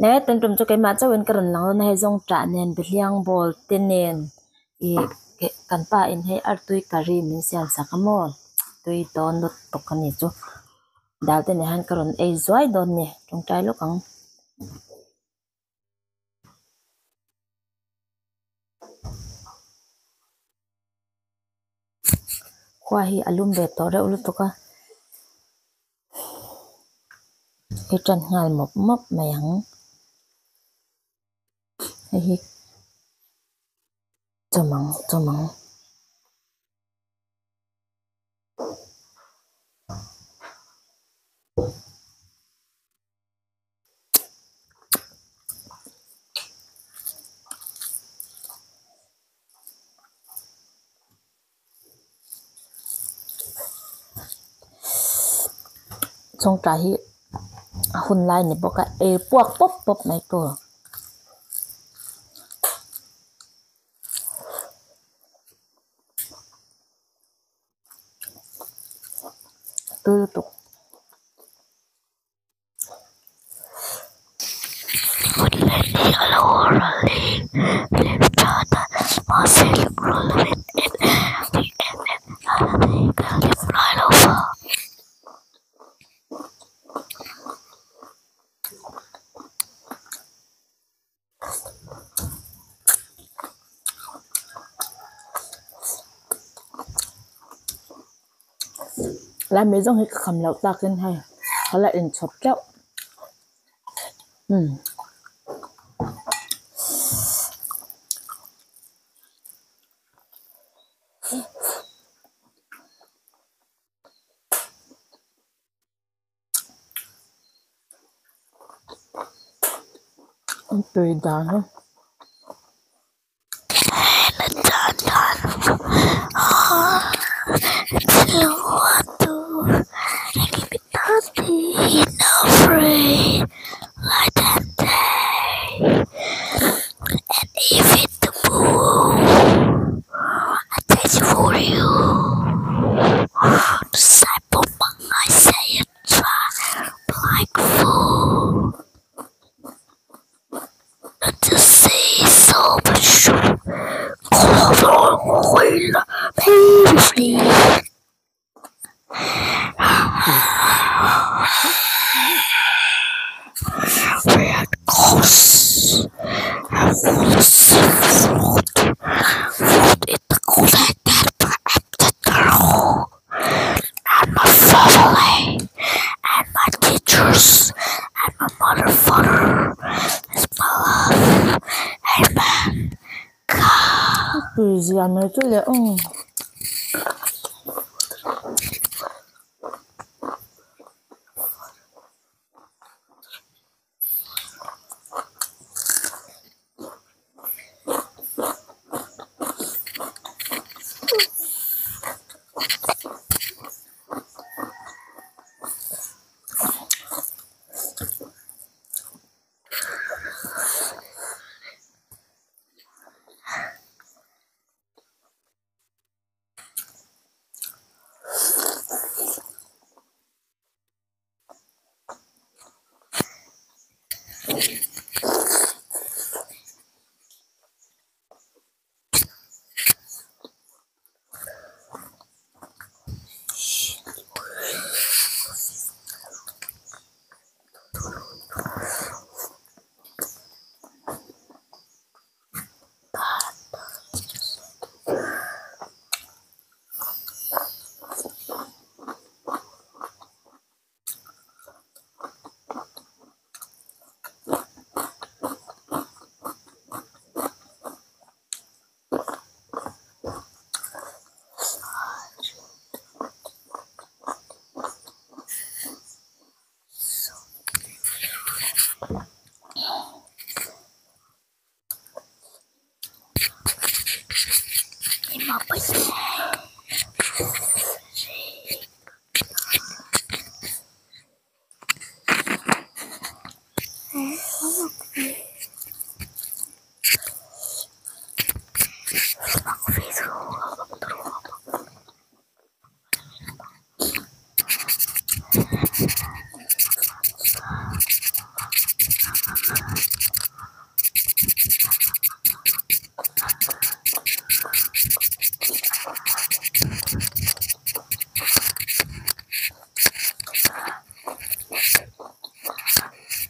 Le tun tum chu keimah chauhin ka rawn lang dawn a hei zawng ṭah nen behliang bawl te nen ih kan pa in hei artui curry min siam sak a maw tui dawn lutuk a ni chu dal te nen hian ka rawn ei zuai dawn a ni tawngtai lawk ang. Khua hi a lum ve tawh reuh lutuk a i tan nghal mawp mawp mai ang hei hi chawmang chawmang. Chawngtlai hi a hun lai ni bawk a ei puak pawp pawp mai tur. Tui lutuk. Lai mai zawng hi ka kham loh takin hei ka la inchhawp teuh umm. Tui dan a. Tui zia mai chu leh aw.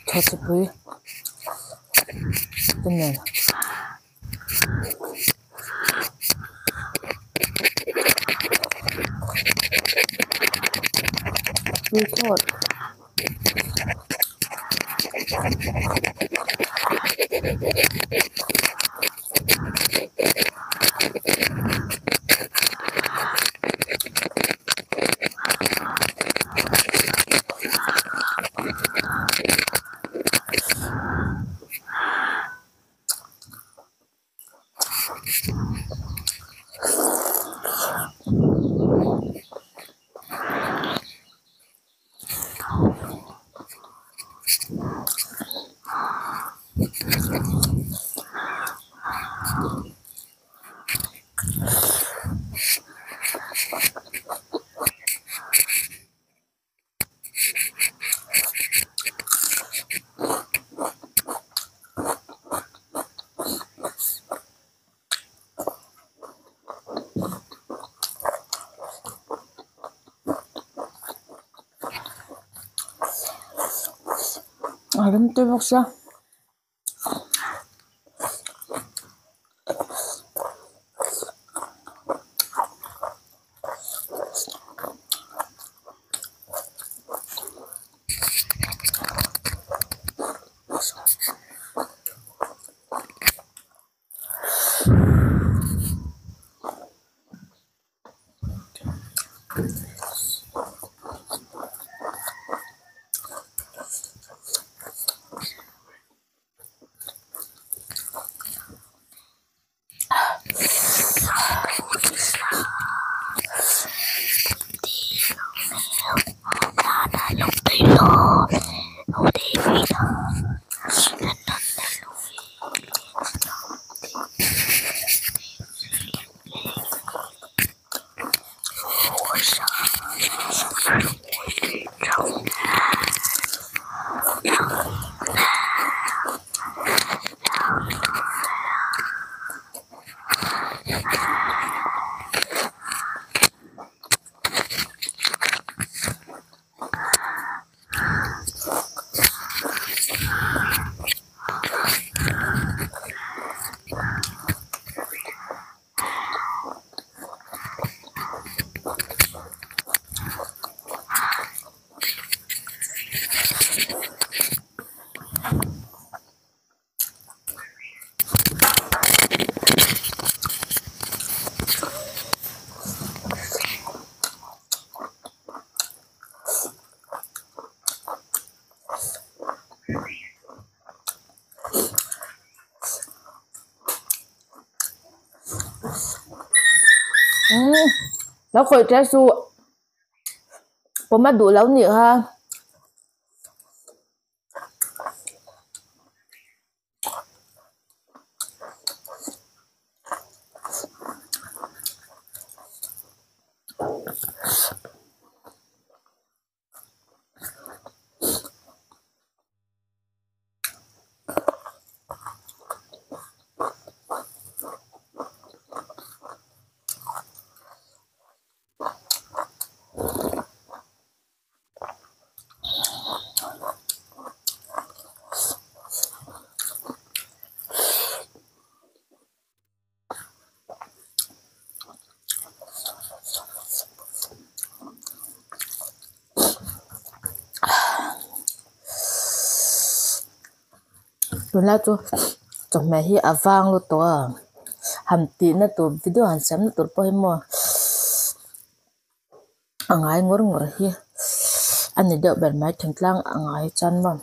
Chhawchhipui te nen. Tui thlawt. A rem te bawk sia. Lo khawih ṭe suh pawm a duh lo nih kha. Tunlai chu chawhmeh hi a vang lutuk a han tihna tur video han siamna tur pawh hi maw a ngai ngawr ngawr hi a ni deuh ber mai thingtlang a ngai chuan maw.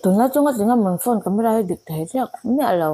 Tunlai chunga tinge mawn phone camera hi dik thei chiah miah lo.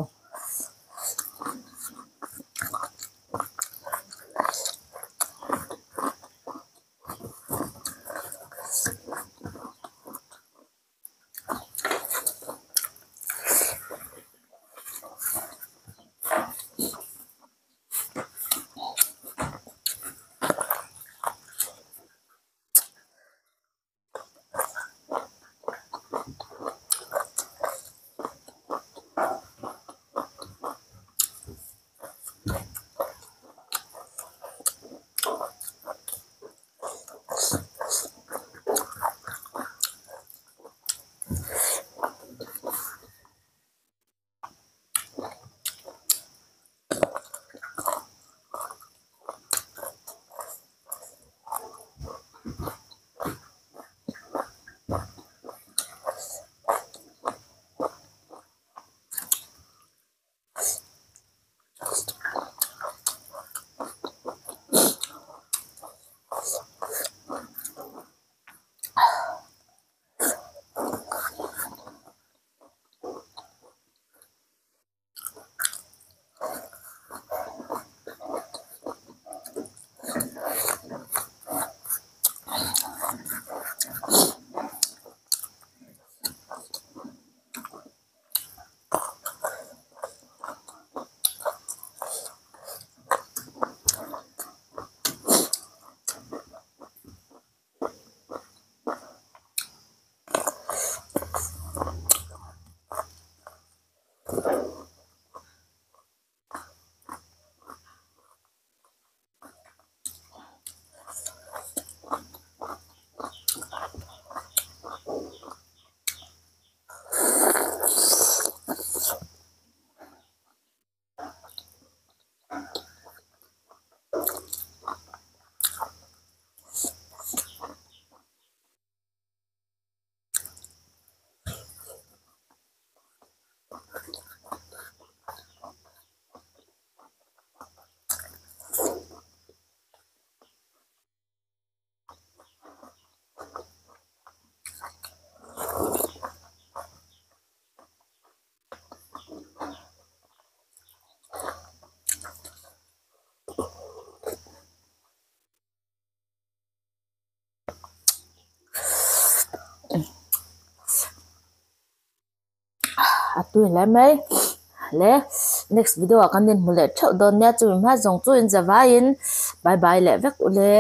A tui hle mai le next video ah kan inhmu leh theuh dawn nia chumi hma zawng chu in za vaiin bye bye leh vek u le.